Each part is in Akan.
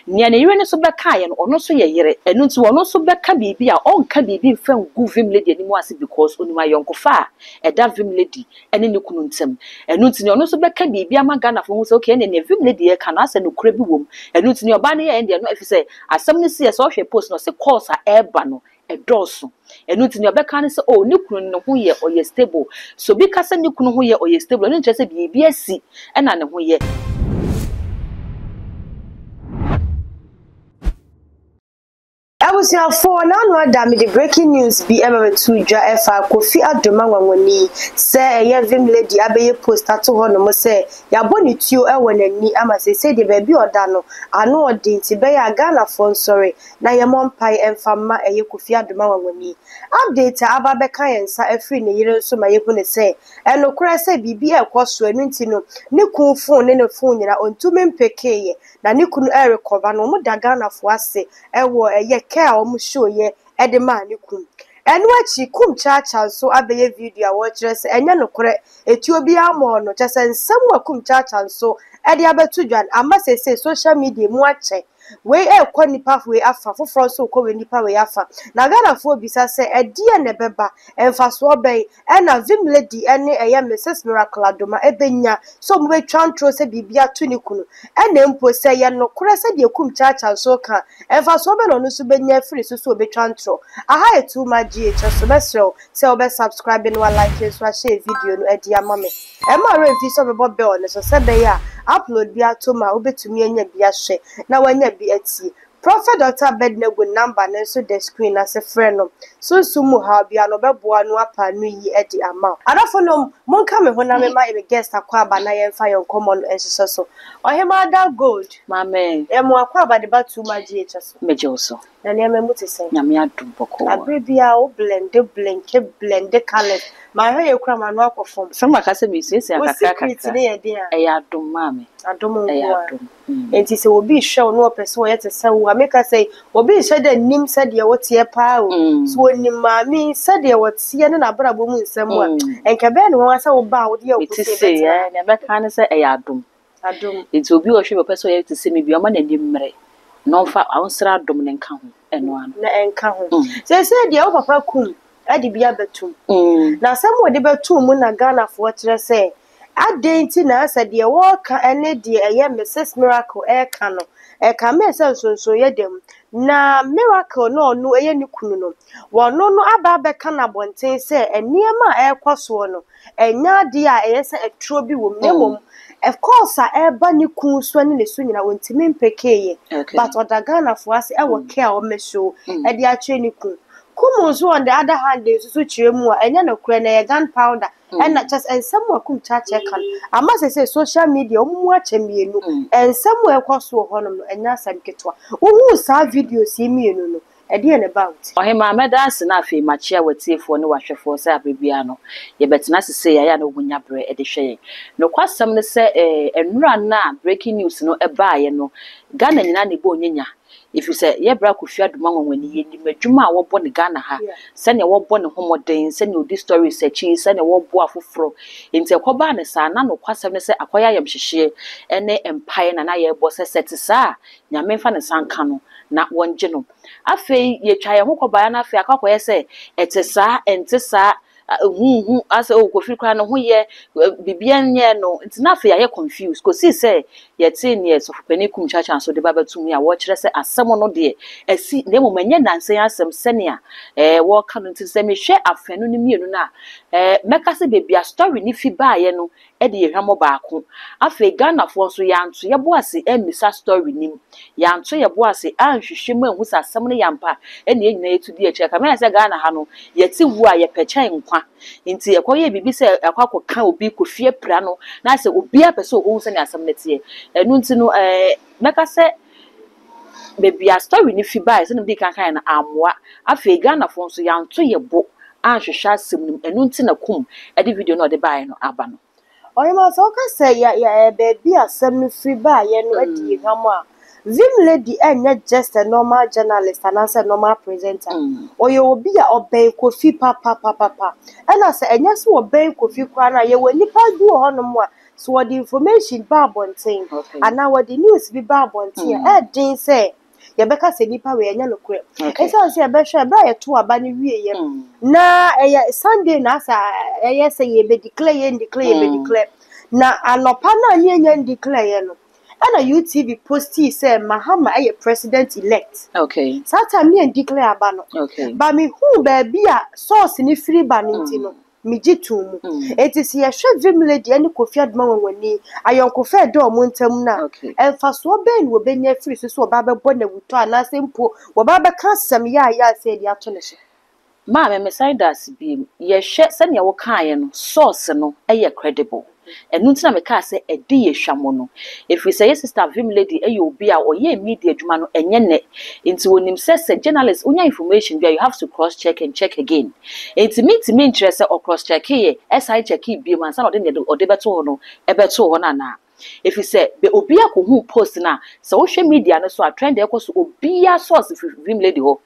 Nea ne yere no nso bɛkaeɛ no, ɔno nso yɛ yere, ɛno nti ɔno nso bɛka biribi a ɔnka biribi mfa ngu Vim Lady anim ase because ɔnim ayɔnkofa a ɛda Vim Lady ne ne kunu ntam. Ɛno nti nea ɔno nso bɛka biribi ama Ghanafoɔ ahu sɛ okay ɛnneɛ nea Vim Lady reka no asɛ nokorɛ bi wɔ mu. Ɛno nti nea ɔbaa no yɛeɛ no deɛ ɛno ɛfiri sɛ asɛm no siiɛ sɛ wohwɛ post no ɔse calls a ɛreba no ɛdɔɔso. Ɛno nti nea ɔbɛka ne sɛ, oh, ne kunu no ne ho yɛ, ɔyɛ stable. Sɛ obi ka sɛ ne kunu ho yɛ, ɔyɛ stable a, ɛno nkyerɛ sɛ biribi asi na ne ho yɛ. Abusuafoɔ, n'ano ada mede breaking news bi ɛba bɛto dwa ɛfa Kofi Adoma nwanwani sɛ ɛyɛ Vim Lady abɛyɛ post ato hɔ nom sɛ yɛabɔ ne tuo ɛwɔ n'ani ama seisei deɛ baabi a ɔda no ano ɔden nti bɛyɛ a Ghanafoɔ nsɔre na yɛmmɔ mpae mfa mma ɛyɛ Kofi Adoma Nwanwani. Update a aba abɛka yɛn nsa afiri ne yere nso ma yɛhu ne sɛ, ɛnokorɛ sɛ biribi rekɔ so ɛno nti no ne kun phone ne ne phone nyinaa ɔntumi mpekeeɛ na ne kunu ɛrekɔba no wɔn da Ghanafoɔ ase ɛwɔ ɛyɛ care a wɔn show yɛ ɛde maa ne kun. Ɛno akyi Kum Chacha nso abɛyɛ video a wɔrekyerɛ sɛ ɛnyɛ nokorɛ etuo biara mmɔɔ no kyerɛ sɛ nsɛm a Kum Chacha nso ɛde abɛto dwa no ama seesei social media mu akyɛ Wei rekɔ nnipa wei afa, foforɔ nso rekɔ wei nnipa wei afa. Na Ghanafoɔ bisa sɛ, ɛdeɛn na ɛbɛba? Mfasoɔ bɛn na Vim Lady ne ɛyɛ Misus Miracle Adoma bɛnya sɛ wɔbɛtwa ntorɔ sɛ biribi ato ne kunu? Ɛna mpo, sɛ ɛyɛ nokorɛ sɛdeɛ Kum Kyaakyaa nso reka a, mfasoɔ bɛn na ɔno nso bɛnya afiri so sɛ ɔbɛtwa ntorɔ? Aha yɛ Too Much GH, so mɛsrɛ wo sɛ wobɛ subscribe na wa like nso ahyɛ video no adi ama me. Ɛmma wo werɛ mfi sɛ wobɛbɔ bell no so sɛ ɛbɛyɛ a upload bi atom a wobɛtumi anya bi ahwɛ na woanya bi atie. Prophet Doctor Abednego number no nso da screen no ase frɛ no. Sunsum mu haw biara no ɔbɛboa no apa ano yi de ama wo. Adɔfo nom, monka me ho na memma me guest akwaaba na yɛmfa yɛn nkɔmmɔ no nhyehyɛ so. Ɔhemaa Da Gold. Maame. Yɛ mo akwaaba de ba Too Much GH so. Megye wo so. Na nneɛma mu te sɛn? Nyame adom bɔkɔɔ. Abere biara wo blende blinke blende colours mahwɛ yɛ kura m'ano akɔ fam. Sɛ maka sɛ mesuasua Wo kakra secret kakra. ne yɛ den a? Ɛyɛ adom maame. Adom Ɛyɛ nko ara. adom. Mm. Enti sɛ obi rehwɛ wo na ɔpɛ sɛ ɔyɛ te sɛ wo a, meka sɛ obi nhyɛ da nnim sɛdeɛ woteɛ paa o. Mm. Sɛ ɔnim maame yi sɛdeɛ ɔteɛ ne n'abrabɔ mu nsɛm a, Mm. nka ɛbɛyɛ no nwanwa sɛ wo ba a wode yɛ wo ho Mete sei sei bɛtena ha. ɛ, nea mɛka ne sɛ ɛyɛ adom. Adom. Enti obi a ɔhwɛ me ɔpɛ sɛ ɔyɛ te sɛ me bi a, ɔmma n'ani mmere na ɔmfa ɔnsrɛ adom no nka ho. Ɛno ara no. Na ɛnka ho. Seesei deɛ wo papa kum de bi abɛtom. Na asɛm a ɔde bɛtoo mu na Ghanafoɔ kyerɛ sɛ adɛn nti na asɛ deɛ wɔreka ne deɛ ɛyɛ Misus Miracle reka no ɛkame sɛ nsonsonoeɛ da mu. Na Miracle no a ɔno yɛ ne kunu no, wɔno no aba abɛka no abɔnten sɛ nneɛma a ɛrekɔ soɔ no Ɛnyɛ adeɛ a ɛyɛ sɛ ɛtorɔ bi wɔ mu na mmom course a ɛreba ne kun so ne ne so nyinaa ɔntumi mpekeeɛ but ɔda Ghanafoɔ ase ɛwɔ care a wɔn show ɛde akyerɛ ne kun. Kum nso on the other hand nso so kyerɛ mu a ɛnyɛ nokorɛ na ɛyɛ gun powder ɛna kyɛ sɛ nsɛm a Kum Kyakyɛ ka no ama sɛsɛ social media wɔn mu akyɛ mmienu nsɛm a ɛkɔ so wɔ hɔnom no ɛnyɛ asɛm ketewa. Wohuu saa videos yi mmienu no Ɛdeɛn na ɛbaa wo ti? Ɔhemaa, mɛda ase na afei makyea w'atiefoɔ ne w'ahwɛfoɔ sɛ aberɛ biara no, yɛbɛtena ase sei a, ɛyɛ a na wɔnya berɛ de hwɛ yɛn. Nokwasɛm ne sɛ, nnora no a breaking news no baeɛ no, Ghana nyinaa na ɛbɔɔ nyanya, ɛfiri sɛ yɛn bra Kofi Adomah Nwanwani, yɛnim adwuma a wɔbɔ no Ghana ha, sɛdeɛ wɔbɔ ne ho mmɔden, sɛdeɛ ɔdi stories akyi, sɛdeɛ wɔboa afoforɔ. Enti ɛkɔbaa no saa, na nokwasɛm ne sɛ akɔyɛ ayamhyehyeɛ ne mpaeɛ na na yɛrebɔ sɛ, sɛ ɛte saa a, Nyame mfa ne nsa nka no na wɔngye no. Afei yɛtwa yɛn ho kɔbaeɛ na afei akɔ akɔyɛ sɛ ɛte saa, ɛnte saa, huhu, asɛ oh Kofi koraa ne ho yɛ, biribiara nyɛɛ no. Nti na afei yɛayɛ confused kɔsii sɛ yɛtee neɛ Sɔfopanin Kum Kyaakyaa nso de ba bɛto mu yi a wɔrekyerɛ sɛ asɛm no deɛ asi na mmom ɛnyɛ nnansa yi asɛm sɛnea ɛɛ wɔreka no. Nti sɛ mehwɛ afanu no mmienu no a, ɛɛ mɛka sɛ baabi a story no fi baeɛ no de yɛ hwammɔ baako. Afei Ghanafoɔ nso yɛanto yɛbo ase ammisa story no mu. Yɛanto yɛbo ase anhwehwɛ mu anhu sɛ asɛm no yɛ ampa a ɛna yɛn nyinaa yɛtu di akyire. Ɛkame ayɛ sɛ Ghana ha no yɛte wuo a yɛpɛ kyɛn nkwa. Nti ɛkɔyɛɛ biribi sɛ ɛkɔ akɔka obi Kofi apira no na ayɛ sɛ obiara pɛ sɛ ɔkɔhu sɛnea asɛm no teɛ. Ɛno nti no ɛɛ mɛka sɛ baabi a story no fi baeɛ sɛdeɛ medii kan kaeɛ no ammoa. Afei Ghanafoɔ nso yɛanto yɛn bo anhwehwɛ asɛm no mu ɛno nti na Kum de video no a ɔde baeɛ no aba no. Ɔhemaa sɛ woka sɛ yɛ yɛ ɛɛ baabi a asɛm no firi baeɛ no adi hwam a, Vim Lady ɛnyɛ just a normal journalist anaasɛ normal presenter. Ɔyɛ obi a ɔbɛn Kofi papapapapa. Ɛna sɛ ɛnyɛ sɛ ɔbɛn Kofi koraa no a, yɛwɔ nnipa bi wɔ hɔnom a, Sɛ wɔde information ba abɔnten anaa wɔde news bi ba abɔnten a, ɛyɛ den sɛ yɛbɛka sɛ nipa wei ɛnyɛ nokorɛ. Ɛsiane sɛ yɛbɛhwɛ ɛberɛ a yɛto aba no wieɛ na ɛyɛ Sunday na asa ɛyɛ sɛ yɛbɛ declare, yɛn declare, yɛbɛ declare. Na anɔpa no a ne yɛnya declare yɛ no, ɛna UTV postii sɛ Mahama ɛyɛ president elect. Saa time ne yɛn declare aba no. Ba mehuu baabi a source ne firi ba no nti no, megye too mu. Enti sɛ yɛhwɛ Vim Lady ne Kofi Adoma Nwanwani, ayɔnkofa a ɛda wɔn ntam no a, mfasoɔ bɛn na wɔbɛnya afiri so sɛ wɔba abɛbɔ n'awutɔ anaasɛ mpo wɔba abɛka asɛm yaayaa sɛ yɛde ato ne so? Maame, mesan da ase bio. Yɛhwɛ sɛnea wɔkaeɛ no, source no yɛ credible. Ɛno nti na mekaa sɛ ɛdi yɛ hwamɔ no. Ɛfiri sɛ yɛ sister Vim Lady yɛ obi a ɔyɛ media adwuma no ɛnyɛ nnɛ. Nti wɔnim sɛ journalist wonya information bi a, you have to cross check and check again. Nti mentumi nkyerɛ sɛ ɔcross check yɛ, ɛsan check bio ansa na ɔde nea ɔde bɛto hɔ no ɛbɛto hɔ no anaa. Ɛfiri sɛ bɛ obi akɔhu post no a, sɛ wohwɛ media no so a, trend a ɛkɔ so, obiara source firi Vim Lady hɔ.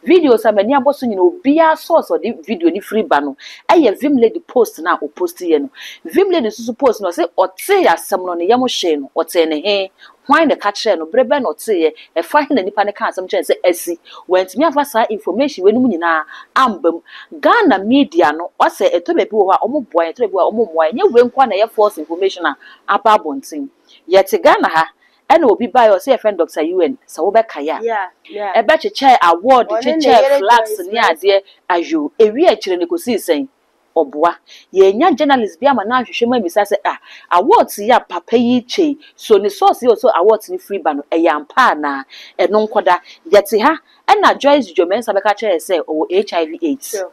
Videos a m'ani abɔ so nyina, obiara source a ɔde video no firi ba no ɛyɛ Vim Lady post no a ɔpost yɛ no. Vim Lady nso so post no, ɔse ɔtee asɛm no, ne yam hyee no, ɔtee ne he, hwan na ɛka kyerɛɛ no, berɛ bɛn na ɔteeɛ, ɛfa he na nipa no kaa asɛm kyerɛɛ no sɛ asi. Wantumi amfa saa information weinom nyinaa amba mu. Ghana media no, ɔsɛ ɛtɔ baabi wɔ hɔ a ɔmo boa yɛn, ɛtɔ baabi wɔ hɔ a ɔmo mmoa yɛn. Nyɛ wei nko ara na ɛyɛ false information a aba abɔnten. Yɛte Ghana ha, ɛna obi baeɛ ɔsɛ yɛfrɛ no Dr. UN, sɛ wobɛkae a, ɛbɛkyekyɛɛ award, Ɔne ne kyekyɛɛ yere flags Joyce ne adeɛ ayo. Ewie akyire no kɔsii sɛn? Ɔboa. Yɛnya journalist bi ama no ahwehwɛ mu amisa sɛ, ah, awards yi a papa yi kyɛ yi, so ne source yi a ɔsɛ awards no firi ba no, ɛyɛ ampa anaa? Ɛno nkɔda. Yɛte ha, ɛna Joyce Jojo Mensah bɛka kyerɛ yɛ sɛ ɔwɔ HIV AIDS.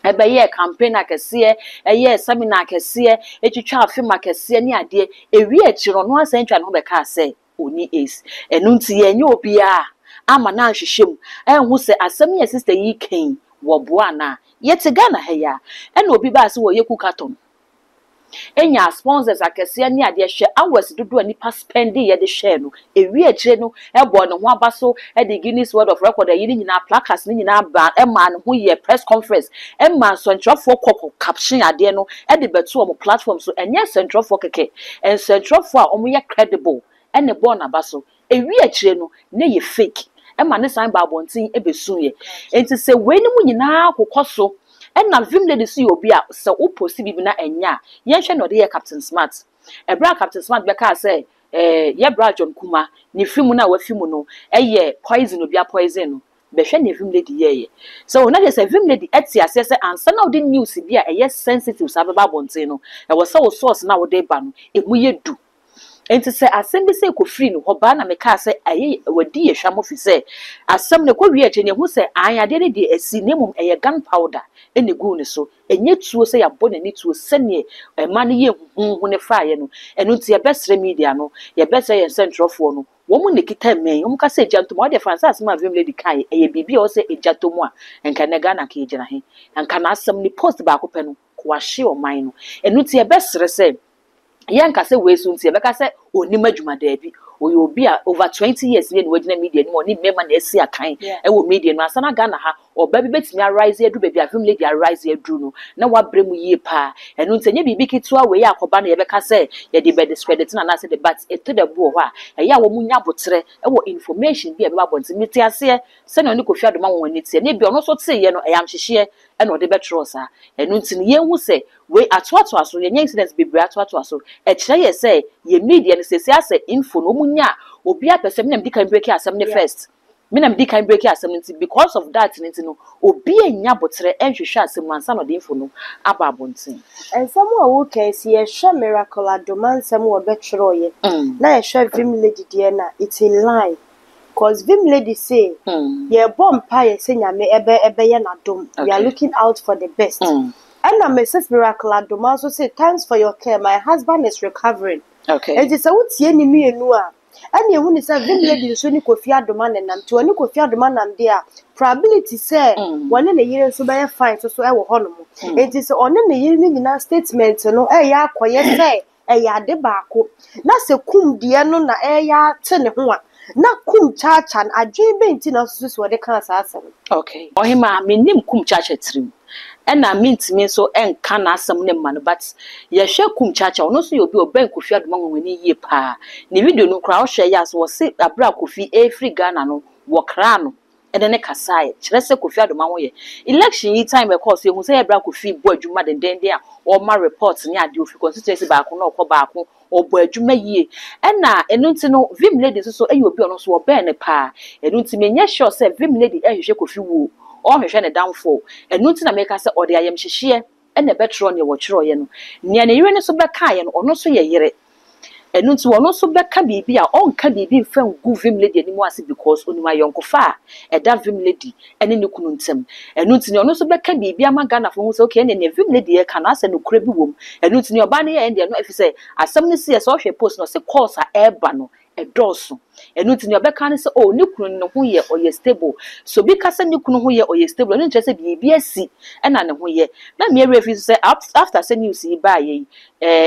Ɛbɛyɛɛ campaign akɛseɛ, ɛyɛɛ seminar akɛseɛ, ɛtwitwaa film akɛseɛ ne adeɛ. Ewie akyire no, ɔno asan atwa ne ho bɛkaa sɛ ɔni AIDS. Ɛno nti yɛnyɛ obiara ama no anhwehwɛ mu ɛnhu sɛ asɛm yi a sister yi ka yi, wɔboa anaa. Yɛte Ghana ha yi a, ɛna obi baa sɛ wɔyɛ cookathon. Ɛnya sponsors akɛseɛ ne adeɛ, hwɛ hours dodoɔ a nipa spend yɛde hwɛɛ no. Ewie akyire no, ɛbɔ ne ho aba so, ɛde Guinness World of Record ɛyi ne nyinaa, placards ne nyinaa ba, ɛmaa ne ho yɛ press conference, ɛmaa nsɛntwerɛfoɔ kɔ caption adeɛ no, ɛde bɛto wɔn platform so. Ɛnyɛ nsɛntwerɛfoɔ kɛkɛ, nsɛntwerɛfoɔ a wɔyɛ credible ɛna ɛbɔɔ n'aba so. Ewie akyire no, na yɛ fake. Ɛma ne san ba abɔnten ɛbɛsu yɛ. Nti sɛ wei no mu nyinaa kokɔ so, ɛna Vim Lady so yɛ obi a sɛ wo post biribi na ɛnyɛ a, yɛnhwɛ na ɔde yɛ Captain Smart. Ɛberɛ a Captain Smart bɛkaa sɛ yɛ bra John Kuma ne fi mu no a wafi mu no ɛyɛ poison, obi a poison no, bɛhwɛ nea Vim Lady yɛɛyɛ. So na kyerɛ sɛ Vim Lady ɛte aseɛ sɛ ansa na wode news bi a ɛyɛ sensitive saa bɛba abɔnten no, ɛwɔ sɛ wo source na wode ba no emu yɛ du. Nti sɛ asɛm bi sɛ ɛkɔfiri no hɔ baa na mekaa sɛ ɛyɛ wadi yɛ hwam fi sɛ asɛm no ɛkɔ wie akyire no, yɛhu sɛ an adeɛ no deɛ asi, na mmom ɛyɛ gun powder ɛna ɛguu ne so. Ɛnyɛ tuo sɛ yɛabɔ n'ani tuo sɛneɛ ɛma no yɛ huhuuhu ne faeɛ no. Ɛno nti yɛbɛsrɛ media no, yɛbɛsrɛ yɛn nsɛntwerɛfoɔ no, wɔn na ɛkita mmɛn. Wɔn ka sɛ egya ntom a, wɔde fa nsa asɛm a Vim Lady kaeɛ, ɛyɛ biribi a ɛwɔ sɛ egya tɔ mu a, nka nnɛ Ghana nka yɛgyina he. Nka n'asɛm ne post baako pɛ no, kɔ wahye ɔman no. Ɛno nti yɛbɛsrɛ sɛ yɛnka sɛ wei so nti yɛbɛka sɛ onim adwuma, daabi. Ɔyɛ obi a over 20 years nie na wagyina media no mu, ɔne mmarima na asi akan ɛwɔ media no. Ansa na Ghana ha ɔbaa bi bɛtumi arise aduru baabi a Vim Lady arise aduru no, na wabrɛ mu yie paa. Ɛno nti ɛnyɛ biribi ketewa wei a akɔba no yɛbɛka sɛ yɛde bɛ discredit no anaasɛ de, but ɛtɔ da bi wɔ hɔ a ɛyɛ a wɔn nya abotrɛ ɛwɔ information bi a ɛbɛba abɔnten. Mete aseɛ sɛnea ɔne Kofi Adoma wɔn ani teɛ, na ebi ɔno nso teeɛ no ɛyɛ amhyehyeɛ ɛna ɔde bɛtwerɛ saa. Ɛno nti no yɛnhu sɛ wei atoatoa so, yɛnyɛ incidents bebree atoatoa so. Ɛkyerɛ yɛ sɛ yɛ media no sɛsi asɛ info no wɔn nya a, obi apɛ sɛ me na medi kan break asɛm ne first. Me na medi kan break asɛm no nti, because of that no nti no, obi anya abotrɛ ɛnhwehwɛ asɛm no ansa na ɔde info no aba abɔnten. Nsɛm a woka yi, sɛ yɛhwɛ Miracle Adoma nsɛm a wɔbɛtwerɛeɛ na yɛhwɛ Vim Lady deɛ no a, it's in line. Cause Vim Lady say yɛbɔ mpaeɛ sɛ Nyame ɛbɛyɛ n'adom. We are looking out for the best. Ɛna Mrs. Miracle Adoma nso say thanks for your care, my husband is recovering. Nti sɛ wotie ne mmienu a, ɛna ehu ne sɛ Vim Lady nso ne Kofi Adoma nenam. Nti ɔne Kofi Adoma nam deɛ a, probability sɛ wɔne ne yere nso bɛyɛ fine nso so ɛwɔ hɔnom. Nti sɛ ɔne ne yere no nyinaa statement no ɛyɛ akɔyɛ sɛ ɛyɛ ade baako, na sɛ kum deɛ no na ɛyɛ ate ne ho a, na Kum Chacha no adwene bɛn nti na ɔsoso sɛ ɔde kaa saa asɛm no? Okay. Ɔhema, menim Kum Chacha tirim. Ɛna mentumi nso nka n'asɛm no mma no, but yɛhwɛ Kumchacha, ɔno nso yɛ obi a ɔbɛn Kofi Adoma Nwanwani yie paa. Ne video no koraa wohwɛ yɛ a, so wɔse aberɛ a Kofi ɛrefiri Ghana no, wɔkraa no ɛne ne kasaeɛ, kyerɛ sɛ Kofi Adoma ho yɛ. Election yi time ɛkɔɔ so, yɛhu sɛ yɛ berɛ a Kofi bɔ adwuma dendenden a ɔma report ne adeɛ, ofi constituency baako na ɔkɔ baako, ɔbɔ adwuma yie. Ɛna ɛno nti no, Vim Lady nso so yɛ obi a ɔno nso ɔbɛn no paa. Ɛno nti menyɛ sure sɛ Vim Lady ɛrehwehwɛ Kofi wuo, ɔrehwehwɛ ne downfall. Ɛno nti na meka sɛ ɔde ayamhyehyeɛ ɛna ɛbɛtwerɛ nea wɔtwerɛeɛ no. Nea ne yere no nso bɛkaeɛ no, ɔno nso yɛ yere. Ɛno nti ɔno nso bɛka biribi a ɔnka biribi mfa ngu Vim Lady anim ase because onim ayɔnkofa a ɛda Vim Lady ne ne kunu ntam. Ɛno nti nea ɔno nso bɛka biribi ama Ghanafoɔ hu sɛ okay, ɛnna nea Vim Lady yɛka no asɛ nokorɛ bi wɔ mu. Ɛno nti nea ɔbaa no yɛɛ deɛ no, ɛfiri sɛ asɛm no si yɛ sɛ ɔhwɛ post no, ɔse calls a ɛreba no ɛdɔɔso. Ɛno nti nea ɔbɛka ne sɛ, oh, ne kunu ne ho yɛ, ɔyɛ stable. So obi ka sɛ ne kunu ho yɛ, ɔyɛ stable, ɛno nkyerɛ sɛ biribi asi ɛna ne ho yɛ. Na mmea werɛ fi so sɛ after sɛ news yi baeɛ yi,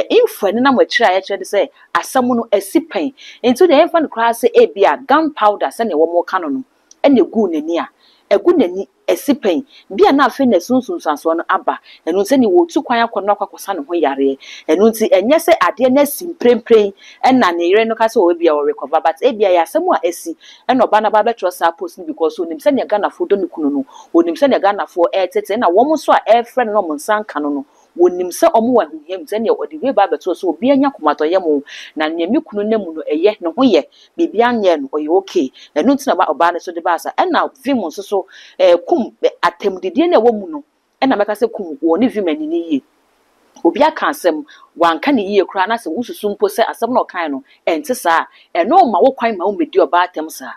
info a ɛnenam akyire a yɛkyerɛ de sɛ asɛm no asi pɛn. Nti deɛ yɛmfa no koraa sɛ ebi a gun powder sɛnea wɔn ka no, ɛna egu n'ani a, ɛgu n'ani asi pɛn. Bi a na afei na nsunsuansoɔ no aba. Ɛno nti ne wɔtu kwan akɔ no akɔ akɔsa ne ho yareɛ. Ɛno nti ɛnyɛ sɛ adeɛ no asi mprempren ɛna ne yere no ka sɛ ɔwɔ bi a ɔrecover, but ebi a yɛ asɛm a asi ɛna ɔbaa no aba abɛtwerɛ saa post no because onim sɛnea Ghanafoɔ dɔ ne kunu no, onim sɛnea Ghanafoɔ ɛretete, ɛna wɔn nso a ɛrefrɛ no na wɔn nsa nka no, wɔnim sɛ wɔn wɔ ahohia mu. Sɛnea ɔde wei ba abɛto so, obiara nya komatɔyɛ mu na nea me kunu nam mu no ɛyɛ ne ho yɛ, biribi anyɛ no, ɔyɛ okay. Ɛno nti na ɔbaa no so de baa sa. Ɛna Vim nso so kum atɛmdidie no a ɛwɔ mu no, ɛna mɛka sɛ kum wɔ ne Vim ani ne yie. Obi aka asɛm, wanka ne yie koraa na sɛ wosusu mpo sɛ asɛm na ɔkae no ɛnte saa, ɛno ma wo kwan ma wo mmɛdi ɔbaa atɛm saa.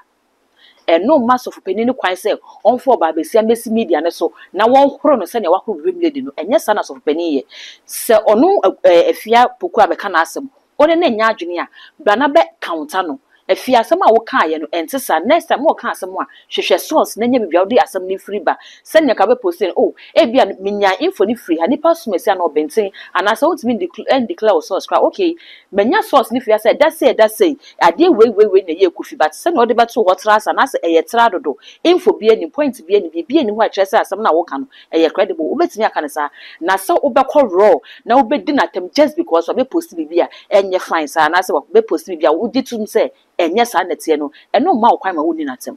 Ɛno mma sɔfopanin no kwan sɛ ɔmfa ɔbaa besia mmɛsi media no so na wɔnhoro no sɛnea wahoro Vim Lady no. Ɛnyɛ saa na sɔfopanin yɛ. Sɛ ɔno Afia Poku a bɛka n'asɛm, ɔne ne nyɛ adwene a, bra na bɛ counter no. Afia, asɛm a wokaeɛ no ɛnte saa. Next time wɔka asɛm a, hwehwɛ source na nya biribi a wode asɛm no firi ba. Sɛnea ka bɛpost no, oh, ebia menya info no firi ha, nipa som asi ana ɔbɛnten, anaasɛ wontumi ndeclare wo source koraa. Okay, manya source no firi ha sɛ ɛda sei, ɛda sei, adeɛ wei wei wei na ɛyɛ Kofi, but sɛnea wɔde bɛto hɔ tra ase anaasɛ ɛyɛ tra dodo, info bi anim, point bi anim, biribi anim hɔ a ɛkyerɛ sɛ asɛm no a woka no ɛyɛ credible, wobɛtumi aka no saa. Na sɛ wobɛkɔ raw na wobɛdi n'atɛm just because wabɛpost biribi a ɛnyɛ fine saa, anaasɛ wabɛpost biribi a wogye tom sɛ ɛnyɛ saa nɛteɛ no, ɛno mma wo kwan ma wonni n'atɛm.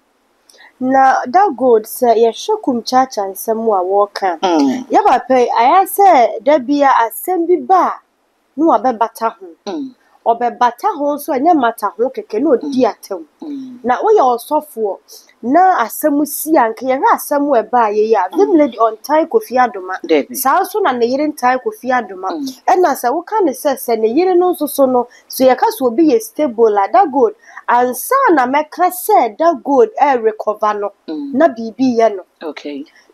Na that gold sɛ yɛhwɛ Kumchacha nsɛm a wɔreka, yɛ papa yi ayɛ sɛ da bi a asɛm bi ba a na wabɛbata ho. Ɔbɛbata ho nso ɛnyɛ mata ho kɛkɛ na ɔdi atɛm. Na woyɛ ɔsɔfoɔ na asɛm si a, nka yɛhwɛ asɛm a ɛbaa yɛ yi a, Vim Lady ɔntan Kofi Adoma. Saa nso na ne yere ntan Kofi Adoma. Ɛna sɛ woka ne sɛ ne yere no nso so no, so yɛka sɛ obi yɛ stable a, that gold ansa na mɛka sɛ that gold ɛrecover no, na biribi yɛ no.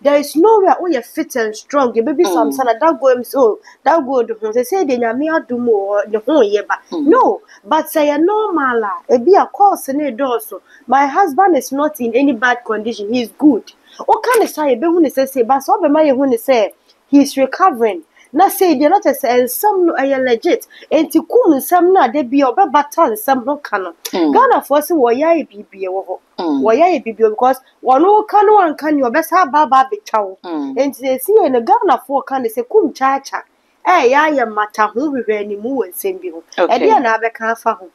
There is no way a woyɛ fit and strong yɛbɛbi sam na that gold oh, that gold ho sɛ deɛ Nyame adom o, ne ho yɛ ba. No, but sɛ yɛ normal a, ebi a calls ne dɔɔso, my husband is not in any bad condition, he is good. Woka ne saa, yɛbɛhu ne sɛ sei, but sɛ wobɛma yɛhu ne sɛ he is recovering na sei deɛ, na kyerɛ sɛ nsɛm no ɛyɛ legit. Enti kum nsɛm no a da bi a ɔbɛbata nsɛm ho ka no, Ghanafoɔ sɛ wɔyɛ ayɛ biribi wɔ hɔ, wɔyɛ ayɛ biribi because wɔn ka no anka ni ɔbɛsa aba aba abɛtwa wo. Enti esi yɛ no, Ghanafoɔ ka ne sɛ Kumchacha ɛyɛ ayɛ mata ho hwehwɛ animu wɔ nsɛm bi ho. Ɛdeɛ na abɛka afa ho?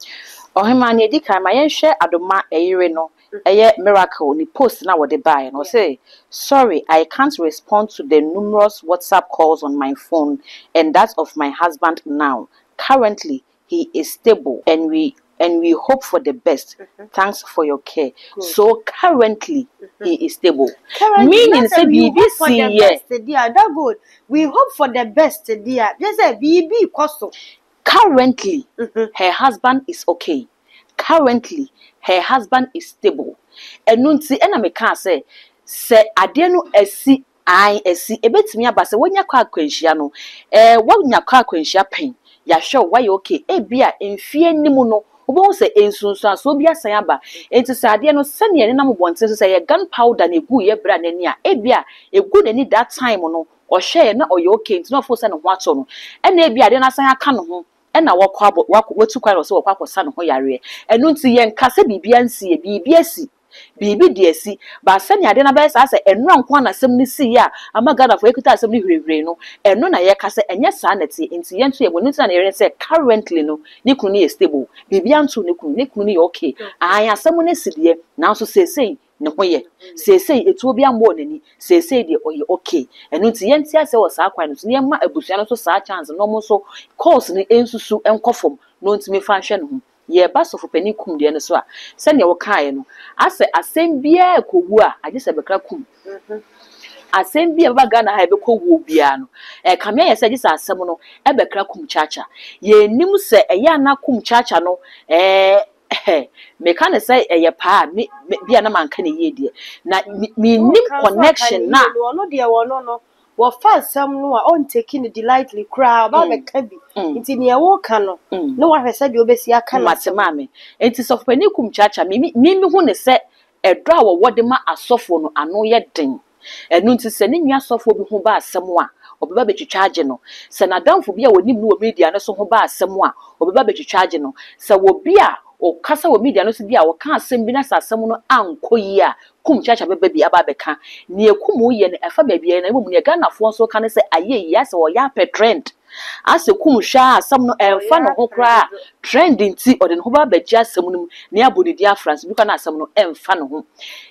Ɔhema, nea edi kan ma yɛnhwɛ Adoma ɛyere no, ɛyɛ Miracle ne post na wɔde baeɛ no. Ɔsɛ, "Sorry, I can't respond to the numerous WhatsApp calls on my phone and that of my husband now. Currently he is stable and we hope for the best. Thanks for your care." So currently he is stable. Currently, meaning sɛ we biribi hope for si the yɛ best dear. That good. We hope for the best dear. Just say biribi kɔ so. Currently her husband is okay. Currently her husband is stable. Ɛno nti ɛna meka sɛ adeɛ no asi an asi, ebetumi aba sɛ wonya kɔ akwanhyia no, wonya kɔ akwanhyia pɛn, yɛahwɛ wo, wayɛ okay. Ebi a mfie anim no wobɛhu sɛ nsunsuansoɔ bi asan aba. Nti sɛ adeɛ no sɛnea ɛnenam bɔnten so sɛ ɛyɛ gun powder na egu yɛ bra n'ani a, ebi a egu n'ani that time no, ɔhwɛɛ na ɔyɛ okay nti na ɔfo sɛ ne ho atɔ no, ɛna ebi adeɛ no asan aka ne ho ɛna wɔkɔ abɔ wakɔ watu kwan wɔ sɛ wɔkɔ akɔsa ne ho yareɛ. Ɛno nti yɛnka sɛ biribi ansi yɛ, biribi asi. Biribi de asi. But sɛnea adeɛ no abɛyɛ saa sɛ ɛnora nko ara na asɛm no siiɛ a ama Ghanafoɔ yɛkita asɛm no hwirehwire no, ɛno na yɛka sɛ ɛnyɛ saa na ɛteɛ. Nti yɛn nso yɛbɔ. Ɛno nti na yɛyɛ sɛ currently no, ne kunu no yɛ stable. Biribiara ntoo ne kunu. Ne kunu no yɛ okay. Aane, asɛm no asi deɛ, nanso seesei ne ho yɛ. Seesei etuo biara mmɔɔ n'ani. Seesei deɛ ɔyɛ okay. Ɛno nti yɛnte aseɛ wɔ saa kwan no so na yɛmma abusua no nso saa chance no na wɔn nso calls no nsusu nkɔ fam na ɔntumi mfa nhwɛ ne ho. Yɛreba Sɔfopanin Kum deɛ no so a, sɛdeɛ wokaeɛ no, asɛ asɛm biara rekɔwu a, agye sɛ bɛkra kum. Asɛm bi a ɛbɛba Ghana ha a ɛbɛkɔ wuo biara no, ɛkame ayɛ sɛ agye sɛ asɛm no ɛbɛkra kum kyakya. Yɛnnim sɛ ɛyɛ a na kum kyakya no ɛɛ meka no sɛ ɛyɛ paa a, me, me, bi a na manka no yie deɛ. Na me, mennim Woka nso aka connection no no a. yie no, ɔno deɛ ɔno no, wɔfa asɛm no a ɔnteki no delightly koraa, ɔba abɛka bi. Nti neɛ woka no, na wahwɛ sɛdeɛ wobɛsi aka no Mate asɛm. maame. Nti Sɔfopanin Kum Kyakya, me, me, me mehu no sɛ ɛdɔ a wɔwɔ de ma asɔfoɔ no ano yɛ den. Ɛno nti sɛ ne nua sɔfoɔ bi ho ba asɛm a, ɔbɛba abɛtwitwa agye no. Sɛ n'adamfo bi a ɔnim no wɔ media no so ho ba asɛm a, ɔbɛba abɛtwitwa agye no. Sɛ obi a ɔkasa wɔ media no so bi a ɔka asɛm bi na sɛ asɛm no ankɔ yie a, Kum Kyakya bɛba bi aba abɛka. Nea Kum yɛ no ɛfa baabi a na mmom nea Ghanafoɔ nso ka ne sɛ ayɛ yie asɛ ɔyɛ apɛ trend. Asɛ Kum hwɛ a asɛm no ɛmfa ne ho koraa trend nti ɔde ne ho ba abɛgye asɛm no mu na yɛabɔ ne din afra nso bi koraa na asɛm no ɛmfa ne ho.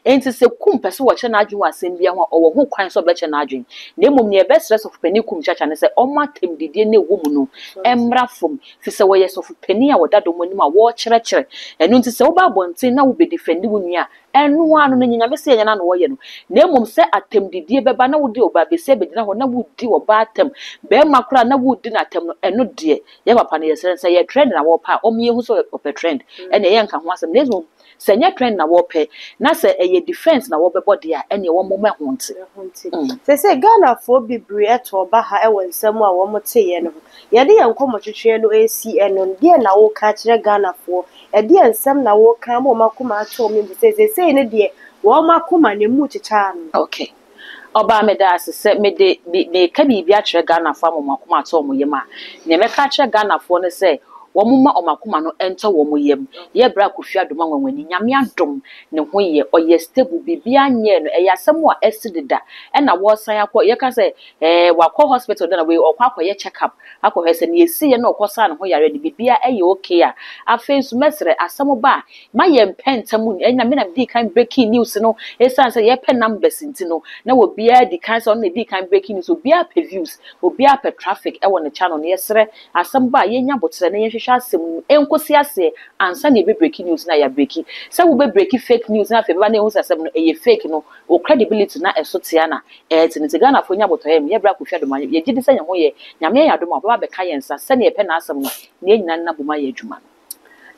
Enti sɛ Kum pɛ sɛ ɔkyerɛ n'adwene wɔ asɛm biara ho a ɔwɔ ho kwan sɛ ɔbɛkyerɛ n'adwene. Na mmom nea yɛbɛsrɛ Sɔfopanin Kum Kyakya ne sɛ ɔmma atɛmdidie no a ɛwɔ mu no mmra fam Efisɛ wɔyɛ sɔfopanin a wɔda dɔm anim a wɔrekyerɛkyerɛ. Ɛno nti sɛ woba abɔnten na wobedifɛndi wo nua a, ɛno ara no, nea Nyame se yɛnyɛ no ara na wɔyɛ no. Na mmom sɛ atɛmdidie bɛba na wode ɔbaa basia begyina hɔ na wodi ɔbaa atɛm, barima koraa na wodi no atɛm no, ɛno deɛ, yɛn papa no yɛsrɛ no, sɛ ɛyɛ trend na wɔpɛ a, ɔmma yɛnhu sɛ ɔpɛ trend, ɛnneɛ yɛnka ho asɛm. Na mmom Sɛ ɛnyɛ trend na wɔpɛ, na sɛ ɛyɛ defense na wɔbɛbɔ deɛ a, ɛneɛ wɔmmɔ ɛho nte. Ɛho nte. Seesei Ghanafoɔ bebree to ɔba ha wɔ nsɛm a wɔteeɛ no ho. Yɛde yɛn nkɔmmɔtwetweɛ no resi ɛno no, deɛn na woreka akyerɛ Ghanafoɔ? Ɛdeɛn nsɛm na woreka ama wɔn akoma atɔ wɔn yam sɛ seesei no deɛ wɔn akoma no emu rekyekyɛ ano? Okay. Ɔbaa meda ase sɛ mede meka biribi akyerɛ Ghanafoɔ ama wɔn akoma atɔ wɔn yam a, nea mɛka akyerɛ Ghanafoɔ ne sɛ wɔn mma wɔn akoma no ntɔ wɔn yam. Yɛ bra Kofi Adom Anwanwani, Nyame adom ne ho yɛ, ɔyɛ stable, biribiara nyɛɛ no, ɛyɛ asɛm a asi deda ɛna wɔresan akɔ, yɛka sɛ ɛɛ wakɔ hospital da na wei ɔkɔ akɔyɛ check up akɔhwɛ sɛ nea ɛsiiɛ na ɔkɔsaa ne ho yareɛ no biribiara ɛyɛ okay a, afei nso mɛsrɛ asɛm ba a Ma yɛn pɛ ntɛm ɛna me na medii kan breaking news no ɛsiane sɛ yɛpɛ numbers nti no na obiara di kan sɛ ɔno na ɛdii kan breaking news obiara pɛ views obiara pɛ traffic ɛwɔ ne channel no yɛsrɛ asɛm ba a yɛnya aboterɛ na yɛnhwehwɛ asɛm no mu ɛnkɔsi aseɛ ansa na yɛbɛ breaking news no a yɛabreki sɛ wobɛ breaki fake news na afei bɛba na yɛhu sɛ asɛm no ɛyɛ fake no wo credibility na ɛso tea na ɛɛte no nti Ghanafoɔ nya abotɔyam yɛbrɛ Kofi Adoma yɛgye di sɛ yɛn ho yɛ Nyame ayɛ adom a ɔbɛba abɛka yɛn nsa sɛdeɛ yɛpɛ n'asɛm no na yɛn nyinaa nna bom ayɛ adwuma no.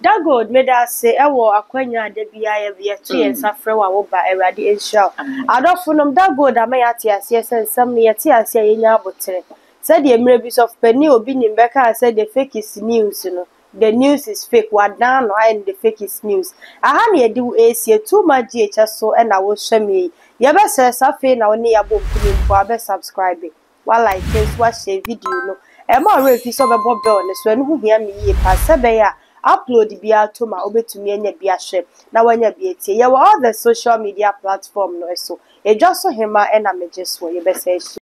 Dagold medase wɔ akwanya a da biara yɛto yɛn nsa frɛ wo a wo ba, Awurade nhyira wo. Adɔfonom, Dagold ama yɛate aseɛ sɛ nsɛm no yɛte aseɛ a yɛnya aboterɛ. Sɛdeɛ mmerɛ bi sɔfopanin Obi Nim bɛkaa sɛ the fake is news no, the news is fake, wadan no ayɛ no the fake is news. Aha na yɛde wo resie, Too Much GH so na wohwɛ me yi. Yɛbɛsrɛ sɛ afei na wo ne yɛabɔ mpini mpo a wobɛ subscribe. Wa like nso wa share video no. Ɛmma wo werɛ mfi sɛ wobɛbɔ bell no so, ɛno ho hia me yie paa sɛ ɛbɛyɛ a upload biara tom a wobɛtumi anya bi ahwɛ na woanya bi atie. Yɛwɔ all the social media platform no so. Edwa so hema na megye soɔ. Yɛbɛsan ahyia.